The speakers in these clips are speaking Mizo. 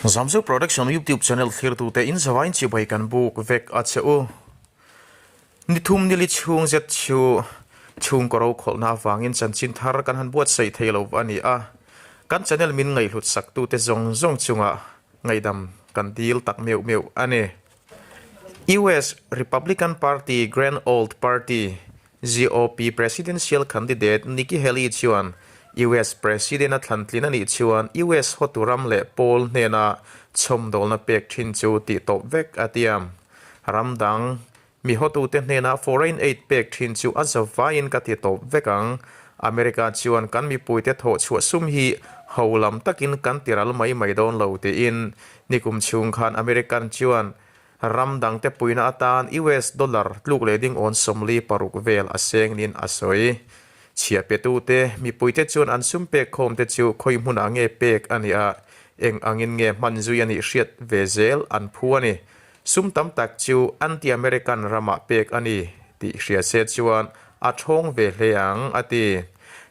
Zamzo Production YouTube channel thlirtute in zavain chibai kan buk vek a che u. Ni thum nili chhung zet chu chhungkaw ro khawlhna avangin chanchin thar kan han buatsaih thei lo a ni a. Kan channel min ngaihhlut saktute zawng zawng chungah ngaihdam kan dil tak meuh meuh a ni. US Republican Party Grand Old Party, GOP, presidential candidate Nikki Haley chuan US President a thlantlin a nih chuan US hotu ram leh pawl hnena chhawmdawlna pek thin chu tih tawp vek a tiam. Ram dang mi hotute hnena foreign aid pek thin chu a zavaiin ka ti tawp vek ang. America chuan kan mipuite thawh chhuah sum hi ho lam takin kan ti ral mai mai dawn lo tiin nikum chhung khan American chuan ram dangte puina atan US dollar tluk leh ding awn 46 vel a seng niin a sawi. Chhiah petute mipuite chuan an sum pek khawmte chu khawi hmunah nge pek a nih a, eng angin nge hman zui a nih hriat ve zel an phu a ni. Sum tam tak chu anti-American ramah pek a ni tih hria se chuan a thawng ve hle ang, a ti.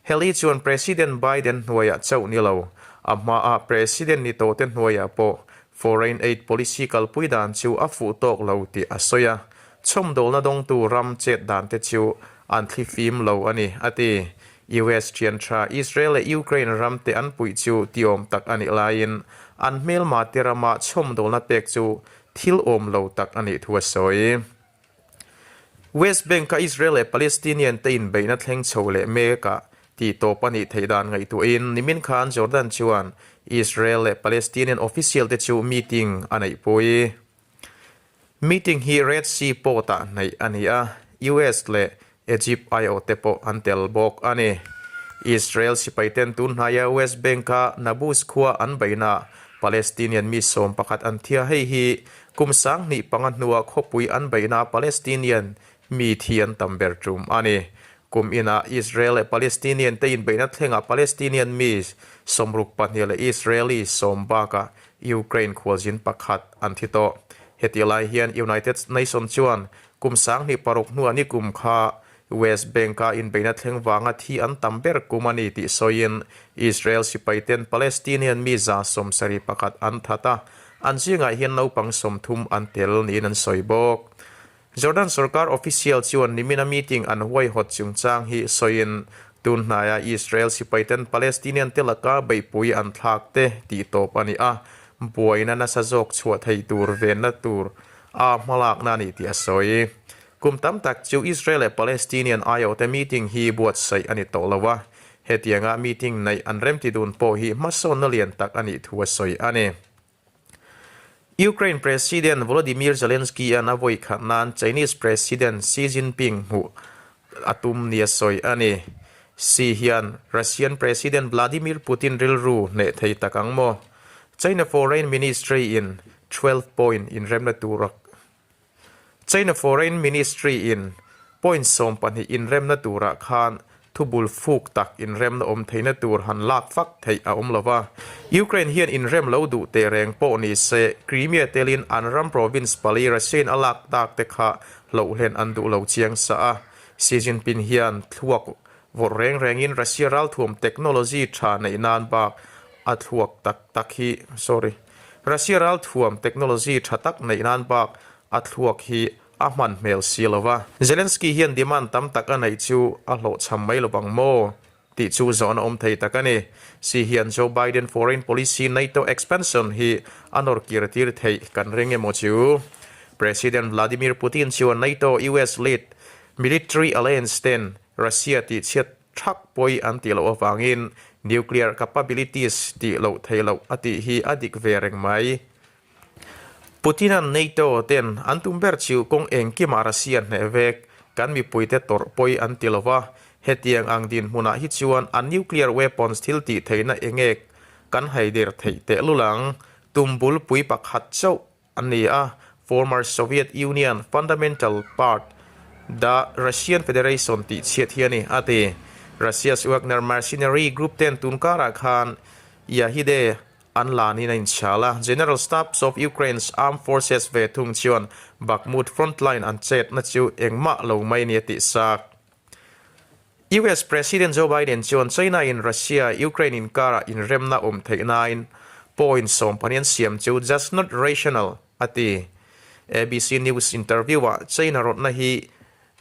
Haley chuan President Biden hnuaiah chauh ni lo, a hmaah President ni tawhte hnuaiah pawh foreign aid policy kalpui dan chu a fuh tawk lo tih a sawi a, chhawmdawlna dawngtu ram chet dante chu an thli fim lo a ni, a ti. US thian tha Israel leh Ukraine ramte an puih chu tiawm tak a nih laiin an hmelma te rama chhawmdawlna pek chu thil awm lo tak a nih thu a sawi. West Bank-a Israel leh Palestinian te inbeihna thleng chho leh mekah tih tawp a nih theih dan ngaihtuahin nimin khan Jordan chuan Israel leh Palestinian official te chu meeting a neihpui. Meeting hi Red Sea port-ah hnaih a ni a, US leh Egypt aiawhte pawh an tel bawk a ni. Israel sipaiten tun hnaia West Bank-a Nablus khua an beihnaah Palestinian mi 11 an thi a, hei hi kum 25 hnua khawpui an beihnaah Palestinian mi thi an tam ber tum a ni. Kum inah Israel leh Palestinian te inbeihna thlengah Palestinian mi 62 leh Israeli 10 bakah Ukraine khualzin pakhat an thi tawh. Hetih lai hian United Nation chuan kum 2006 hnuah nikum kha West Bank-a inbeihna thleng vanga thi an tam ber kum a ni tih sawiin Israel sipaiten Palestinian mi 71 an that a, an zingah hian naupang 30 an tel niin an sawi bawk. Jordan sorkar official chuan nimina meeting an huaihawt chungchang hi sawiin tun hnaia Israel sipaiten Palestinian te laka beihpui an thlak te tih tawp a ni a, buaina nasa zawk chhuah thei tur venna tur a hmalakna a ni tih a sawi. Kum tam tak chu Israel leh Palestinian aiawhte meeting hi buatsaih a ni tawh lo a, hetianga meeting neih an remti dun pawh hi hmasawnna lian tak a nih thu a sawi a ni. Ukraine President Volodymyr Zelensky-a'n a vawi khat nan Chinese President Xi Jinping hmuh a tum nia sawi a ni. Xi hian Russian President Vladimir Putin rilru hneh thei tak ang maw? China Foreign Ministry in 12 point inremna tur China Foreign Ministry in point 12 inremna turah khan thubul fuk tak inremna awm theihna tur han lak fak theih a awm lova. Ukraine hian inrem lo duh teh reng pawh ni se Crimea telin an ram province pali Russia-in a lak tak te kha hlohlen an duh lo chiang sa a. Xi Jinping hian thluak vawrh reng rengin Russia ralthuam technology tha neih nan bak a thluak tak tak hi sorry Russia ralthuam technology tha tak neih nan bak a thluak hi a hman hmel si lo va. Zelensky hian demand tam tak a neih chu a hlawhchham mai lo vang maw? tih chu zawhna awm thei tak a ni. Xi hian Joe Biden foreign policy NATO expansion hi a nawr kir tir theih kan ring emaw chu? President Vladimir Putin chuan NATO US lead military alliance ten Russia tihchhiat Thak pawi an tih loh avangin nuclear capabilities tih loh theih loh a tih hi a dik ve reng mai. Putin-a'n NATO ten an tum ber chu kawng engkimah Russia hneh vek kan mipuite tawrh pawi an ti lova, hetiang ang dinhmunah hi chuan an nuclear weapons thil tih theihna engek kan haidir theih tehlul ang, tum bulpui pakhat chauh a ni a, former Soviet Union fundamental part the Russian Federation tih chhiat hi a ni, a ti. Russia's Wagner mercenary group ten tun karah khan Yahide an lanin a inchhal a, General Staffs of Ukraine's Armed Forces ve thung chuan Bakhmut frontline an chetna chu engmah lo mai a ni a tih sak. US President Joe Biden chuan China in Russia, Ukraine inkarah inremna awm theih nain Point 15 an siam chu just not rational a ti. ABC News interview-ah China rawtna hi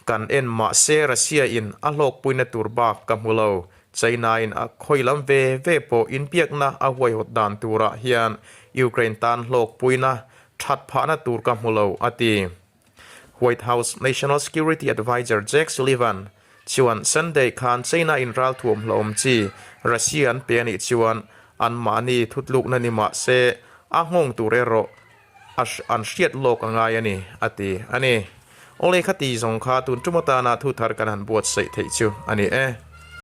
kan en mahse Russia in a hlawkpuina tur bak ka hmu lo. China in a khawi lam ve ve pawh inbiakna a huaihawt dan turah hian Ukraine tan hlawkpuina that phahna tur ka hmu lo a ti. White House National Security Adviser Jake Sullivan chuan Sunday khan China in ralthuam hlawm chi Russia an pe a nih chuan anmahni thutlukna ni mah se a nghawng tur erawh a an hriat lawk a ngai a ni, a ti a ni. Awle khati zawng kha tun tum atana thu thar kan han buatsaih theih chu a ni e.